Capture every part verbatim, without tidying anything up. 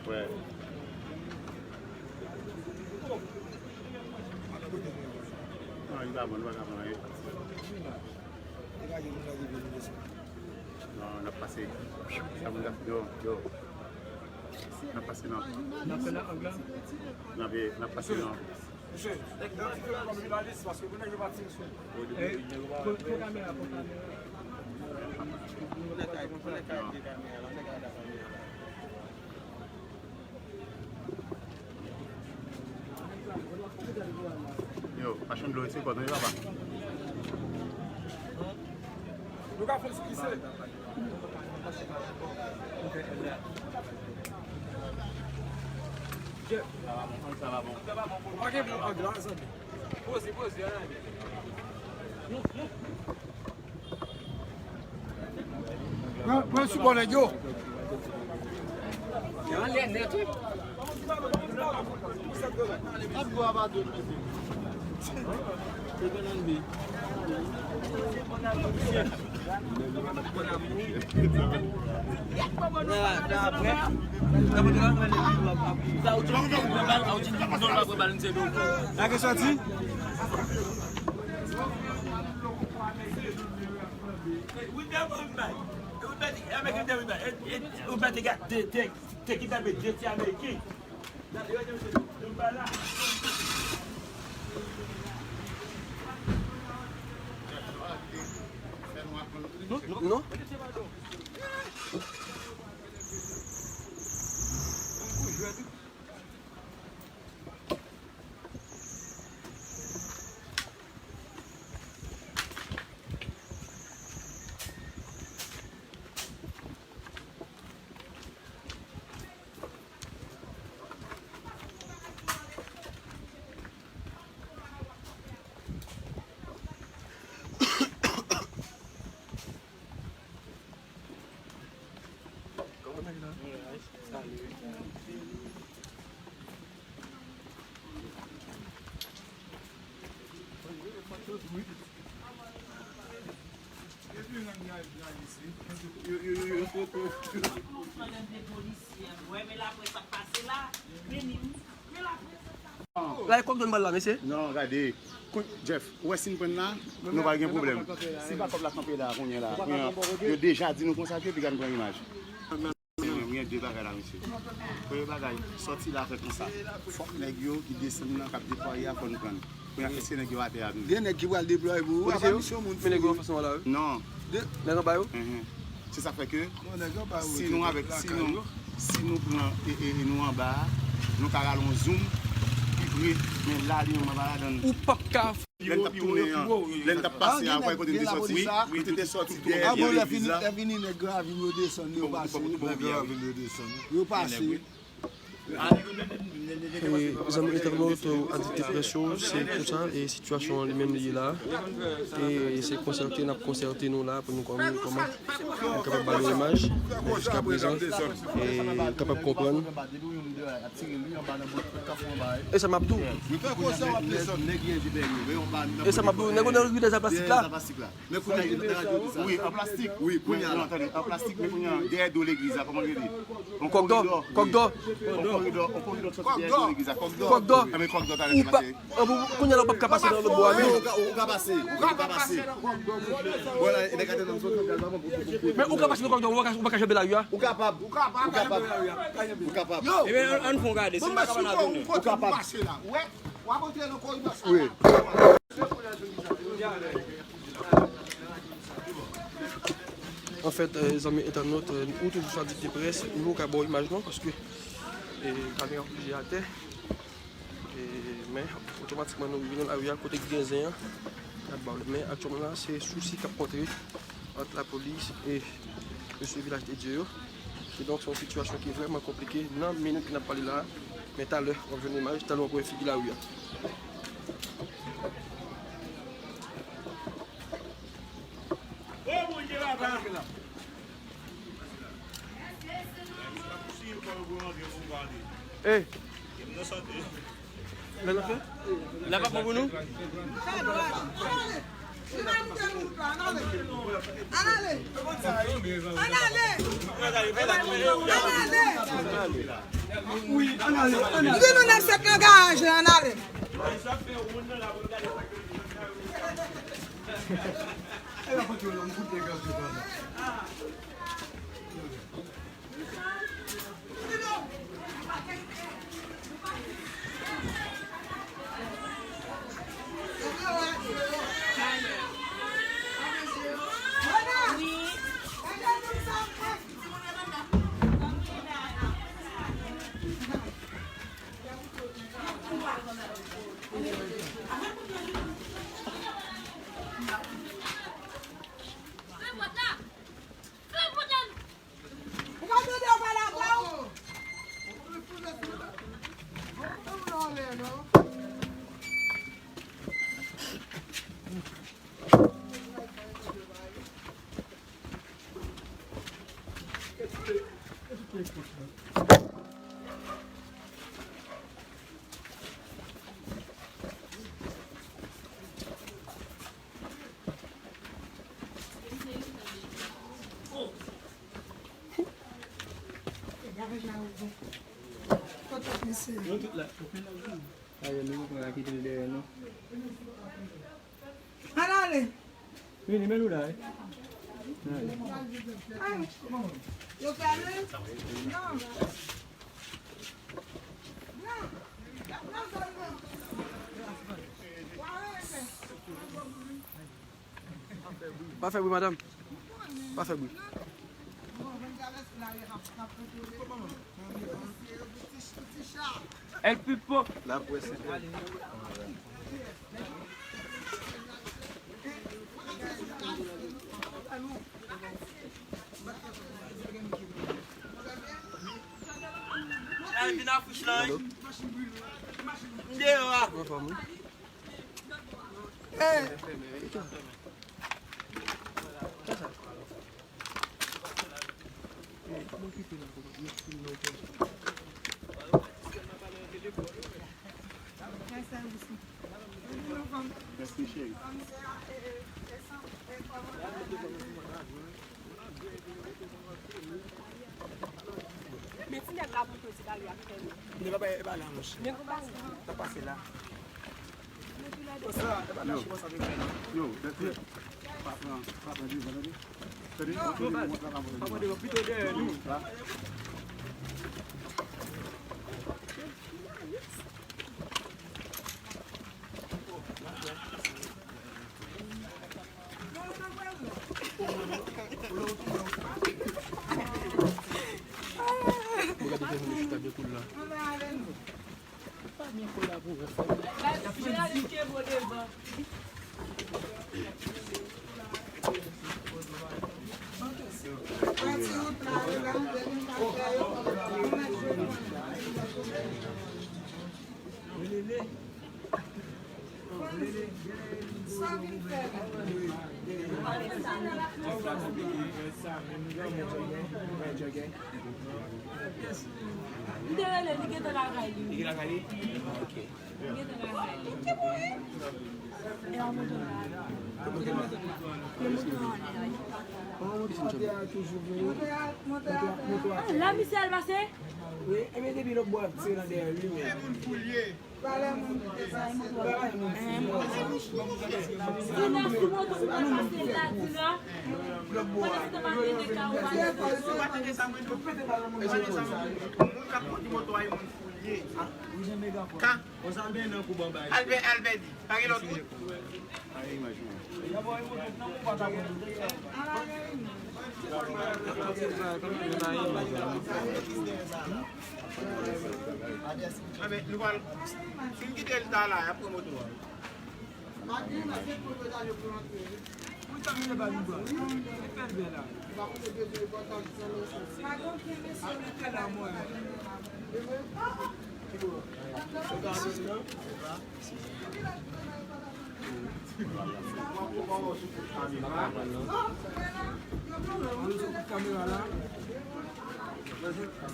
Wè. Non, li pa bon, li pa ka pran anyen. Non, n ap pase. Sa moun ka, yo, yo. N ap pase, non. N ap fè nan ang lan? N ap, n ap pase, non. Mesye, nèg yo tire kòm jounalis, paske pou nèg yo pa tire sou nou. Eh, pou, pou kamera, pou kamera. Pou nèg kay, pou nèg kay de kamera la, nèg kay de kamera la. Yo, machann dlo, retire kò w, tande, papa. Nou ka fè l glise. Sa va bon. Pa gen bon anglè, zanmi. Poze, poze, ann ale. Pran, pran sou bò nèg yo. Yo anlè nèt, wi. Lage sòti. Ou mèt te kidnape de ti Ameriken. Non. La, e kòk donn bal la, mesye. Non, gade. Jeff, ou wè si n pran la, nou pa gen pwoblèm. Si bakòp la kanpe la, kounye a la, kounye a, yo deja di nou konsa ke piga n pran imaj. Mwen, mwen gen de bagay la, mesye. Premye bagay, sòti la fè konsa. Fòk nèg yo ki desann nan k ap deplwaye a, fò n pran. Kounye a, se nèg yo atè a vini. Gen nèg ki pral deplwaye pou ou. Apa misyon moun fou yo. Men nèg yo anfas nou la, wi. Non. Nèg anba yo? Enhen. Se sa k fè ke si nou avèk, si nou, si nou pran e, e, e nou anba a, nou ka rale yon zoom pi pre, men la li menm anba ladann. Ou p ap ka Lè n t ap tounen an, lè n t ap pase a, ou wè kote n te sòti, nou te, te sòti dèyè legliz la. Lè fini, nèg Gravil yo desann, yo pase. Nèg Gravil yo desann. Yo pase. E, zanmi entènot, adikte près yo, se konsa, e sitiyasyon an li menm li ye la. E se konsète, n ap konsète nou la pou nou kòman, kòman nou kapab ba nou imaj. Men jiska prezan, e kapab konprann. E sa m ap di w. E sa m ap di w, nèg yo nan ride dèyè plastik la. Men kounye a, wi, an plastik. Wi, kounye a la. Non, tande, an plastik, men kounye a, dèyè do legliz la, kòman l rele? Kòk dò, kòk dò. On koridò, on koridò k soti dèyè do legliz la, kòk dò. Kòk dò. Anben kòk dò talè te pase. Kounye a la, ou p ap ka pase nan lòt bò a menm. Ou ka pase, ou ka pase. Vwala, e nèg atè nan zòn nan. Men ou ka pase nan kòk dò, ou pa ka, ou pa ka janbe lari a. Ou kapab, ou kapab, ou kapab. Ebyen, ann fè yon gade, si m pa kapab nan tounen. Ou kapab. Wi. Anfèt, e, zanmi entènot, e, ou toujou sou Adikte Près, nou ka ba w imaj non, paske, e, kamera oblije atè. E, men, otomatikman, nou rive nan lari a, kote ki gen zen an, y ap ba w li. Men, aktyèlman la, se sousi k ap kontre ant lapolis e mesye Vilaj de Dye yo. Kidonk, se yon sitiyasyon ki vrèman konplike nan minit ke n ap pale la a. Men talè, w ap jwenn imaj, talè w ap wè figi lari a. Hey! Lè n ap fè? Lè pa bon pou nou? Ann ale. Ann ale. Ann ale. Ann ale. Ann ale. Di nou nèf sèt nan garaj la, ann ale. Ou pa tande yo pale avè w? Yo tout la. Ariel, nou konprann a kite l dèyè nou. Ann ale. Vini, men nou la, wi. Ann ale. Ay, yo fèmen? Non. Non. Pa fè bri, madanm. Pa fè bri. El Pipo. Laprès entèl. Al vin afich lan, wi. M deyò a. Anfòm, wi. Men ti nèg la pou yo di bagay ap fè nou. Nèg la pa, e pa la, monchè. Men kou pase. N ap pase la. Yo, yo, dèfè. Pa pran, pa pran devan, tande. Tande, yo, yo, pa pran devan, pito dèyè nou. Ou gade devan nou chita byen koul la. Pa byen kolabore, frè. Jounalis kenbe w devan. M te rele, li gentan lakay li. Li lakay li? Ok. Li gentan lakay li. E yon moto la. Yon moto anlè a. Ah, la misye al pase? Wi, ebyen depi lòt bò ap tire nan dèyè li, men. Moun k ap kondi moto a, e moun foul ye. Ka? Albè, Albè di, pa gen lòt wout. Anben, nou pral, si n kite l ta la, y ap pran moto a. Kamera la.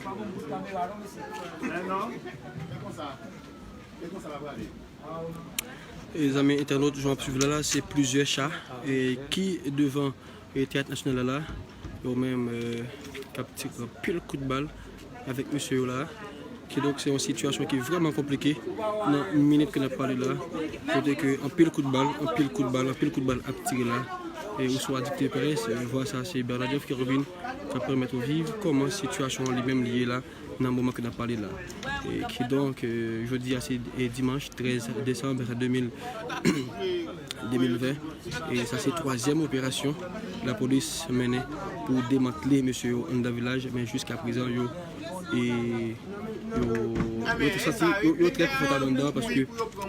Pa bon bout kamera non, mesye. Men non, e konsa. E konsa l ap prale. E zanmi entènot, jan w ap swiv la, la, se plizyè cha, e, ki devan, e, Teyat Nasyonal la, la, yo menm, e, k ap tire anpil kout bal avèk mesye yo la. Kidonk, se yon sitiyasyon ki vrèman konplike nan minit ke n ap pale la, kote ke anpil kout bal, anpil kout bal, anpil kout bal ap tire la. E ou sou Adikte Près, e, vwa sa se Bernadette Kervin k ap pèmèt ou viv kòman sitiyasyon an li menm li ye la nan moman ke n ap pale la. E kidonk, e, jodi a se, e, dimanch trèz desanm de mil, de mil ven, e sa se twazyèm operasyon lapolis mennen pou demantle mesye yo anndan vilaj, men jiskaprezan yo, e, yo, yo te santi, yo, yo trè konfòtab anndan paske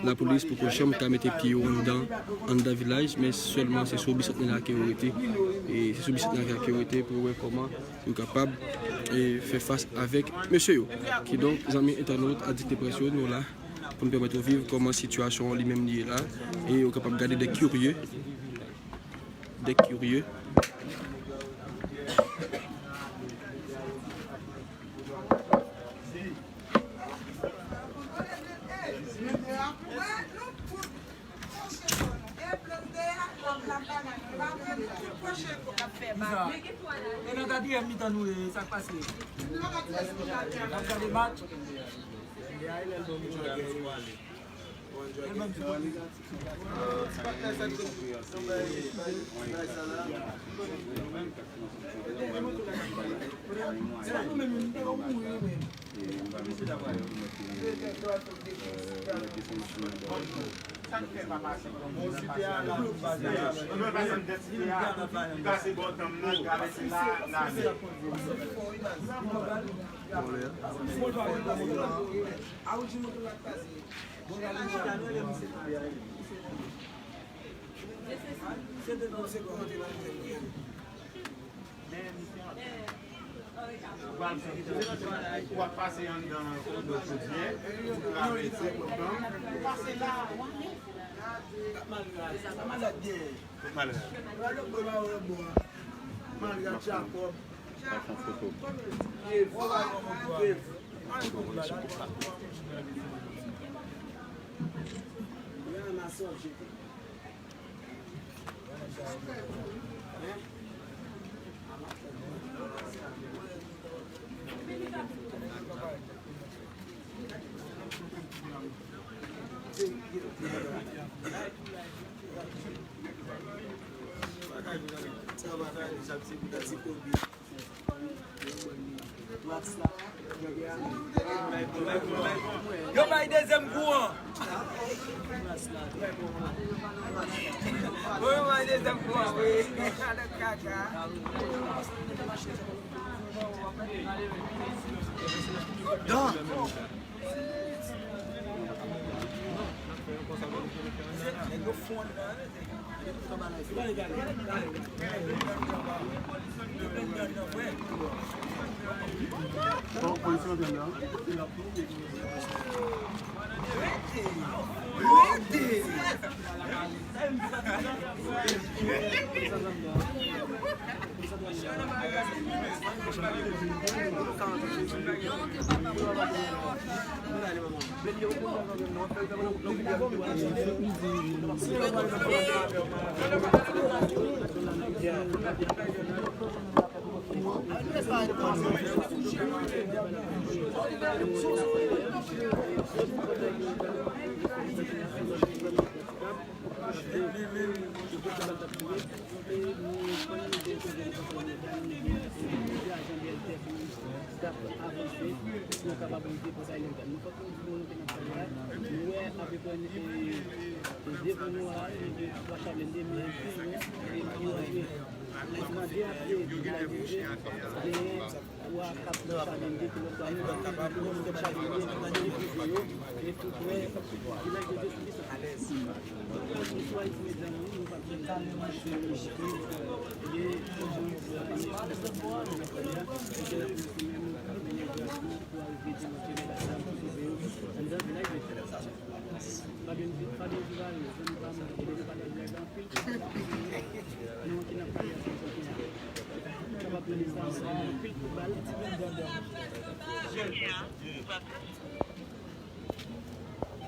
lapolis poko janm ka mete pye yo anndan, anndan vilaj, men sèlman se sou Bisantnè la ke yo rete, e se sou Bisantnè la ke yo rete pou yo wè kòman yo kapab, e, fè fas avèk mesye yo. Kidonk, zanmi entènot, Adikte Près yo, nou la pou n pèmèt ou viv kòman sitiyasyon an li menm li ye la, e yo kapab gade de kirye, de kirye. E nan katriyèm mitan nou ye, sa k pase? N ap gade match. W ap pase anndan, anndan chodyè, travèse, pran tan, pase la. Tout malè. Malè Jakòb. Yo bay dezyèm kou an. Yo bay dezyèm kou an, wi.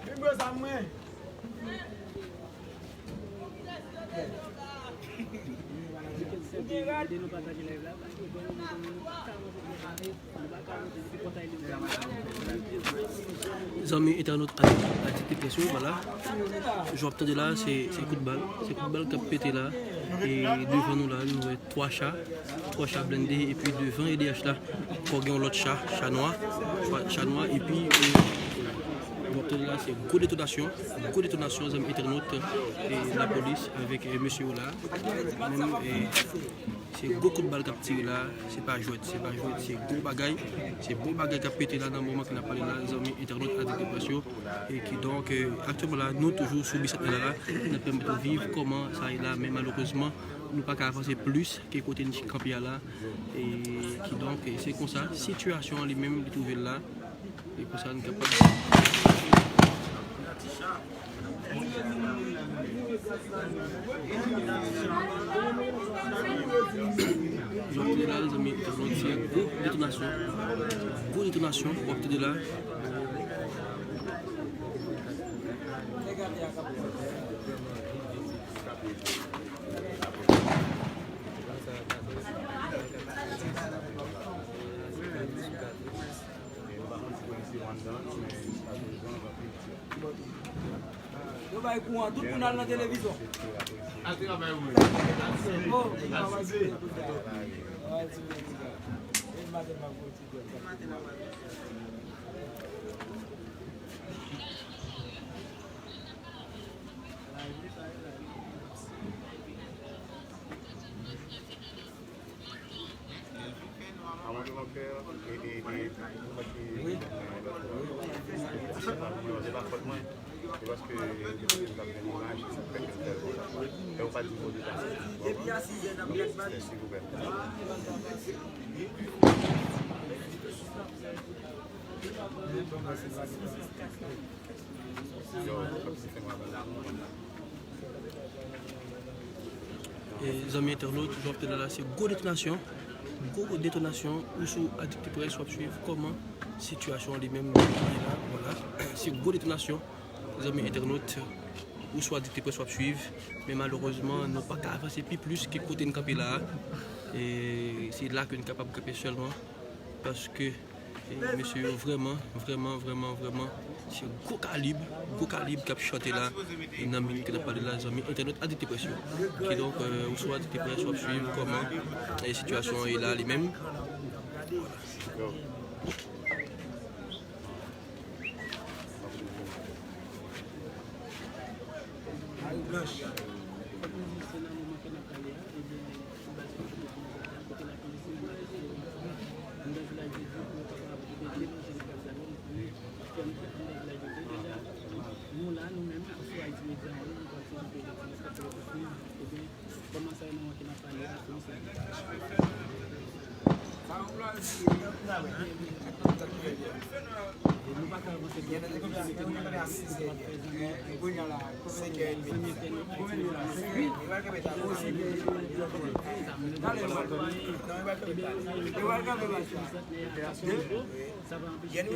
Vin bwè zam mwen. Zanmi entènot Adikte Press yo, vwala. Jan w ap tande la, se, se kout bal. Se kout bal k ap pete la. E devan nou la, nou wè twa cha. Twa cha blende, epi devan E D H la, ankò gen yon lòt cha, cha nwa. Cha, cha nwa, epi, e, jan w ap tande la, se gwo detonasyon. Gwo detonasyon, zanmi entènot, e, lapolis avèk, e, mesye yo la. Menm, e, Se gwo kout bal k ap tire la, se pa jwèt, se pa jwèt, se gwo bagay, se gwo bagay k ap pete la nan moman ke n ap pale la, zanmi entènot Adikte Press yo. E kidonk, e, aktyèlman la, nou toujou sou Bicentenaire la, n ap pèmèt ou viv kòman sa ye la, men malerezman, nou pa ka avanse plis ke kote n kanpe a la. E kidonk, e, se konsa, sitiyasyon an li menm, li twouve l la. E konsa, n kapab. Jan w ap tande la, zanmi entènot, se gwo detonasyon. Gwo detonasyon, w ap tande la. Yo bay kouran, tout moun al nan televizyon. Oh, E, zanmi entènot, jan w ap tande la, se gwo detonasyon. Gwo detonasyon, ou sou Adikte Press, w ap swiv kòman sitiyasyon an li menm ye la. Vwala, se gwo detonasyon, zanmi entènot, ou sou Adikte Press, w ap swiv. Men malerezman, nou pa ka avanse pi plis ke kote n kanpe la a. E se la ke n kapab kanpe sèlman, paske E mesye yo vrèman, vrèman, vrèman, vrèman, se gwo kalib, gwo kalib k ap chante la, e nan minit ke n ap pale la, zanmi entènot Adikte Press yo. Kidonk, e, ou sou Adikte Press, w ap swiv kòman, e, sitiyasyon an ye la li menm.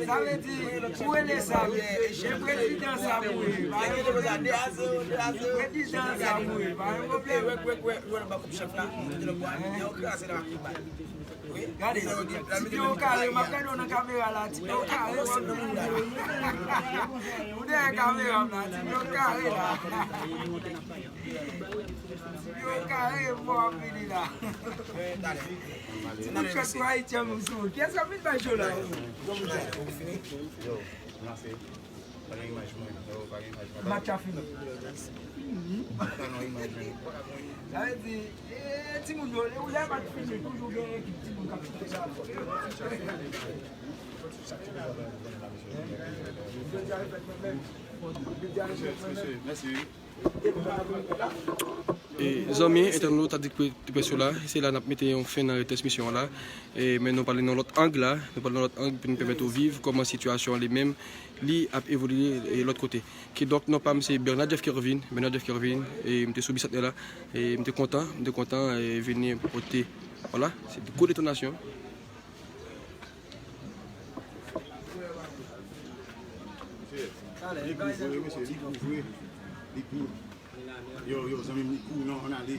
Sa vle di, ou rele Sam, e prezidan Sam ou ye. Prezidan Sam ou ye, pa gen pwoblèm. Gade, ti pye w kare, m ap gade w nan kamera la, ti pye w kare, w ap vini. Ou dèyè kamera m la, ti pye w kare la. Ti pye w kare, bon, w ap vini la. Ti kout chòt pou Ayiti an, m sou. Kiyès k ap vin bay cho la? Yo, lanse. Pa gen imaj mwen. Yo, pa gen imaj mwen. Match a fini. Pa gen imaj mwen. Sa vle di, e, timoun yo, lè match fini, toujou gen ekip timoun k ap fè sa. Mèsi. E, zanmi entènot Adikte Press yo la, se la n ap mete yon fen nan transmisyon an la. E, men nou pale nan lòt ang la, nou pale nan lòt ang pou nou pèmèt ou viv kòman sitiyasyon an li menm, li ap evolye, e, lòt kote. Kidonk, non pa m se Bernard Jeff Kervin, Bernard Jeff Kervin, e m te sou Bisantnè la, e m te kontan, m te kontan, e, vini pote, vwala, se gwo detonasyon. Li gou vre, mesye, li gou vre. Li gou. Yo, yo, zanmi m, li kou, non, ann ale.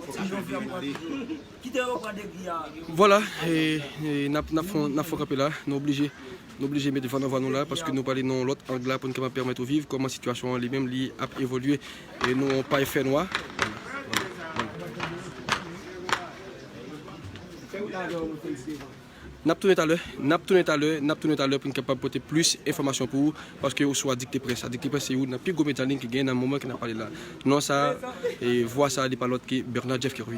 Fòk Ti nou Jean fè Frèm ann ale. Kite yo pran degri a. Vwala, e, e n ap n ap fè yon- n ap fè yon kanpe la. Nou oblije nou oblije mete van nan van nou la paske nou prale nan yon lòt ang la pou n kapab pèmèt ou viv kòman sitiyasyon an li menm li ap evolye. E nou yon pay fènwa. N ap tounen talè, n ap tounen talè, n ap tounen talè pou n kapab pote plis enfòmasyon pou ou paske ou sou Adikte Près. Adikte Près se youn nan pi gwo medya liy ki genyen nan moman ke n ap pale la. Non sa, e vwa sa li pa lòt ke Bernard Jeff Kervin.